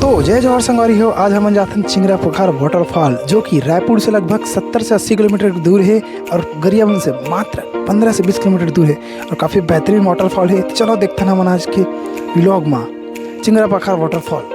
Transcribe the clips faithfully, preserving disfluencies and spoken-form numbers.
तो जय जोहार संगवारी हो, आज हमन जाथन चिंगरा पखार वाटरफॉल, जो कि रायपुर से लगभग सत्तर से अस्सी किलोमीटर दूर है और गरियाबंद से मात्र पन्द्रह से बीस किलोमीटर दूर है और काफ़ी बेहतरीन वाटरफॉल है। तो चलो देखथन हमन आज के व्लॉग मा चिंगरा पखार वाटरफॉल।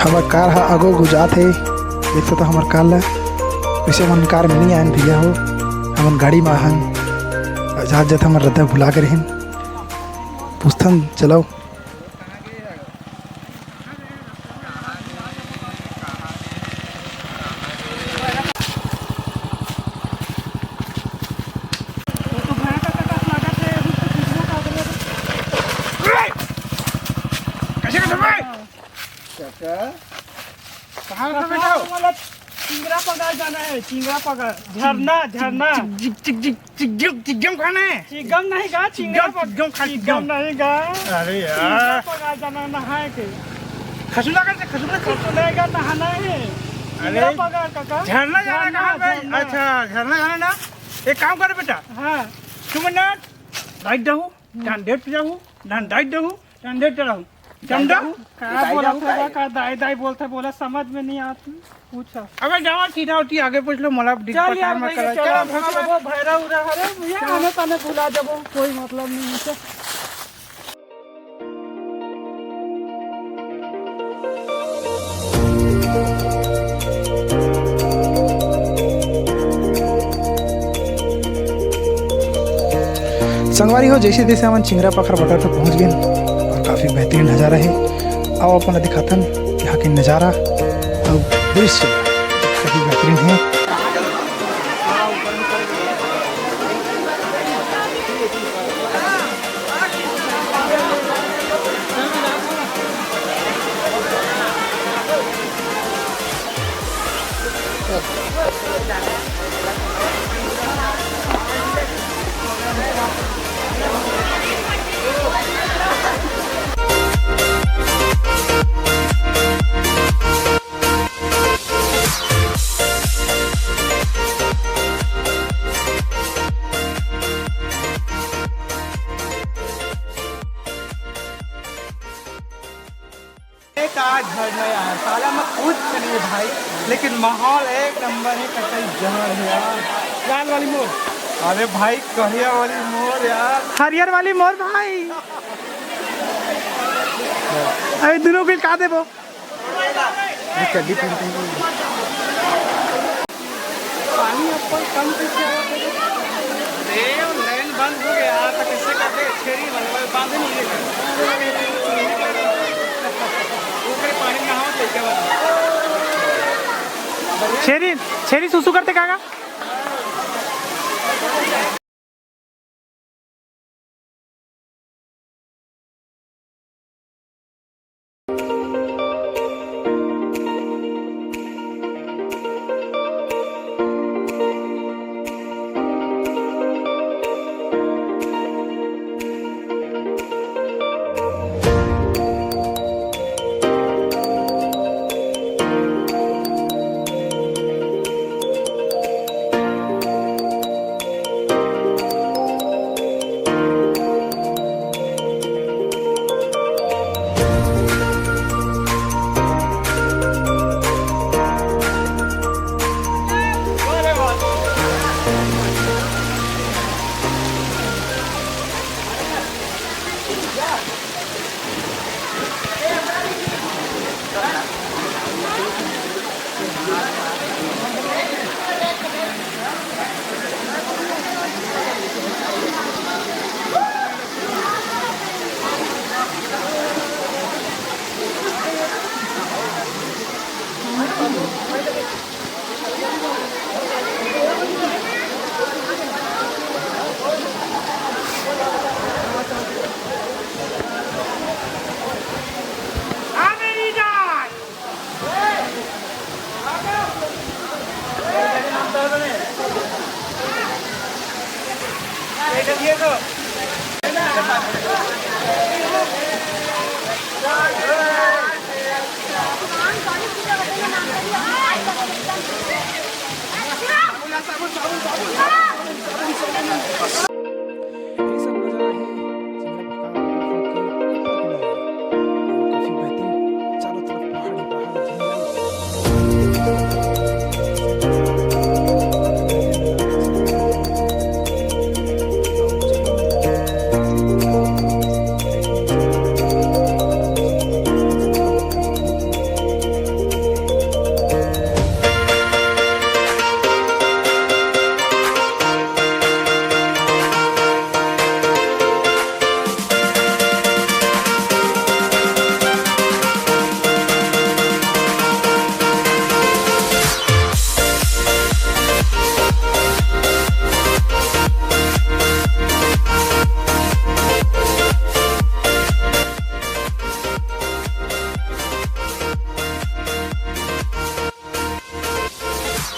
हमर कार ह आगो गुजात हे, देख सकत हो हमर कार ला। वैसे हमन कार में नहीं आयन भैया हो, हमन गाड़ी में आहन। जात जात हमर रद्दा भुला गे रहिन, पूछथन चलो। कैसे कैसे भाई? काका, कहाँ पे बैठा हो? मतलब चिंगरा पगार जाना है, चिंगरा पगार, झरना, झरना। चिक, चिक, चिक, चिक, चिक, चिक, चिक, चिक, खाना है। चिगम नहीं गा, चिंगरा चिगम, पग-, चिगम खा, चिगम चिगम। नहीं गा। अरे यार। चिंगरा पगार जाना है, नहाए के। खसुला कैसे, खसुला कैसे? खसुला नहीं गा, नहाना है। अरे, चिंगरा पगार काका। झरना जाना झरना, कहाँ भाई? झरना। अच्छा, झरना जाना ना। एक काम कर बेटा। हाँ। तुम ना राइट जाओ, हम्म। डान डेट जाओ, डान राइट जाओ, डान डेट जाओ। चंदा? का बोलत हे, का दाई दाई बोलत हे, बोला समझ में नहीं आत। पूछा। अबे जावा सीधा होती, आगे पूछ लो, मोला दिख चल पता यार, मत भैया, करा। चल, चल, हम भैया। वो भैरा उरा हरे, भैया, चल। आने ताने भुला जबो, कोई मतलब नहीं है। संगवारी हो, जैसे तैसे हमन चिंगरा पखार बॉर्डर पर पहुंच गए और काफ़ी बेहतरीन नज़ारा है। आओ अपन ला दिखाथन यहाँ के नज़ारा और दृश्य काफ़ी बेहतरीन है। ए, का झरना यार, साला मैं कुछ नहीं है भाई, लेकिन माहौल एक नंबर है, कतई जहर है यार। लाल वाली मोर। अरे भाई, करिया वाली मोर यार। हरियर वाली मोर भाई। अरे दोनों के का देबो? ये चड्डी पहन के। पानी ऊपर कम से क्या होता है? ए, लाइन बंद हो गया, तो कैसे कर दे? छेरी वाला बांधे नहीं है। ऊपर पानी में नहाओ तो क्या बात है? छेरी, छेरी सुसु करते काका? ये सब नजारा है सिंगरपुर का waterfall के ऊपर के नजारा। काफी बेहतरीन, चारों तरफ पहाड़ ही पहाड़, जंगल।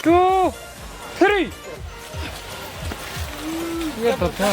Two, three। ये तो था।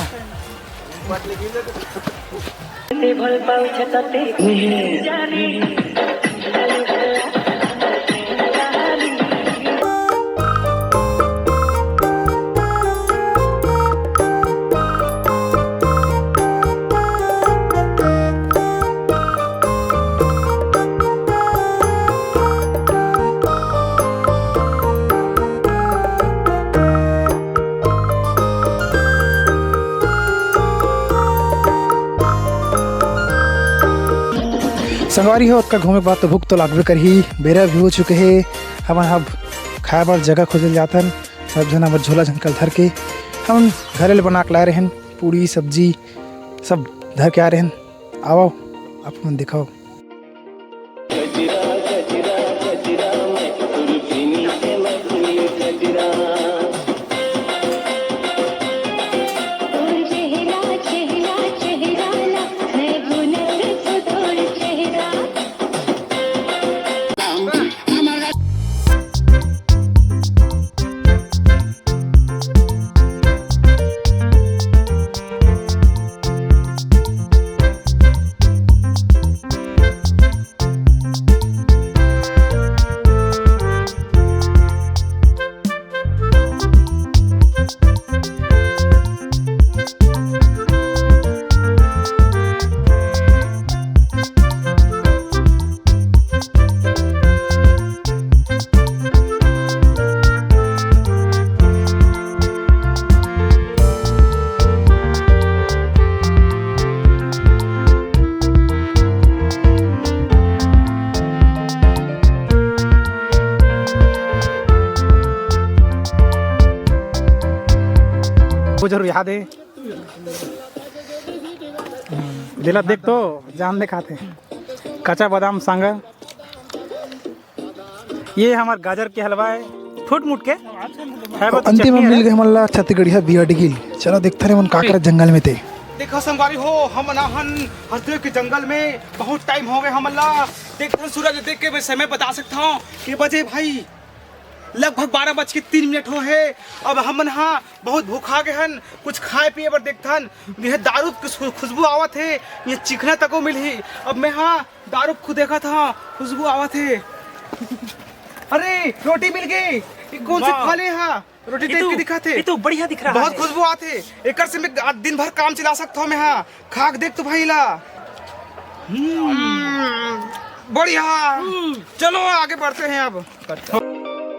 संगवारी हो, ओतका घूमे के बाद तो भूख तो लागबे करही। बेरा भी हो चुके हे। हमन अब खाए बर जगह खोजे ल जाथन। सब झन हमर झोला झनकल धर के हमन घरे ले बना के लाए रहेन, पूड़ी सब्जी सब धर के आए रहेन। आवव, आप मन दिखाओ। वो जरूर याद है। जेला देख तो जान ले खाते। कच्चा बादाम सांगा। ये हमर गाजर के हलवा है, फूट मुट के है, बहुत अंतिम में चटनी मिल है। गए हमन ला छत्तीसगढ़िया बियर डिगिल। चलो देखते रहे मन का करत जंगल में ते। देखो संगवारी हो, हमन आहन हरदेव के जंगल में। बहुत टाइम हो गए हमन ला। देखथन सूरज देख के मैं समय बता सकता हूँ के बजे भाई। लगभग बारह बज के तीन मिनट हो हे। अब हमन हा बहुत भूखा गए हन, कुछ खाए पिए बर देखथन। ये दारू के खु-, खुशबू आवत हे, ये चिखना तको मिलही। अब मैं हा दारू खुद देखत हा, खुशबू आवत हे। अरे, रोटी मिल गई। ये कौन से वाह। फल हे हा? रोटी ये देख तो, के दिखाते। ये तो बढ़िया दिख रहा बहुत है। खुशबू आते। एकर से मैं आज दिन भर काम चला सकता हूँ मैं। हाँ, खा के देख तो भाई ला। हम्म, बढ़िया। हम्म। चलो आगे बढ़ते हैं अब।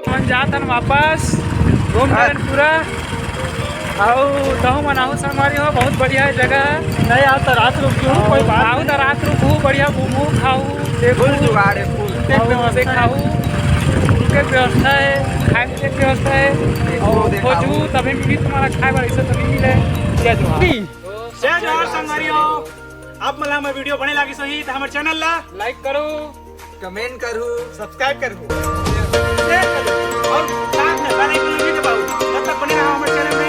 हम जात हन वापस घूम हाँ। टहल पूरा। आओ, तहु मन आहू संगवारी हो, बहुत बढ़िया जगह है। नहीं, आओ तो रात रुक क्यों, कोई बात आओ नहीं। तो रात रुकू, बढ़िया घूमू, खाऊ, देखू। फुल जुगाड़ है, फुल। देख आओ, व्यवस्था है। देखाऊ, रुके के व्यवस्था है, खाए पिए के व्यवस्था है। देखो, और देखाऊ। खोजू, तभी मिली तुम्हारा खाए बर, ऐसे तभी मिले। जय जोहार। जय जोहार संगवारी हो। आप मन ला हमर video बने लागिस होही त हमर channel ला like करो, comment करू, subscribe करू, share करू और साथ में bell icon भी दबाओ। तब तक बने रहो हमर channel में।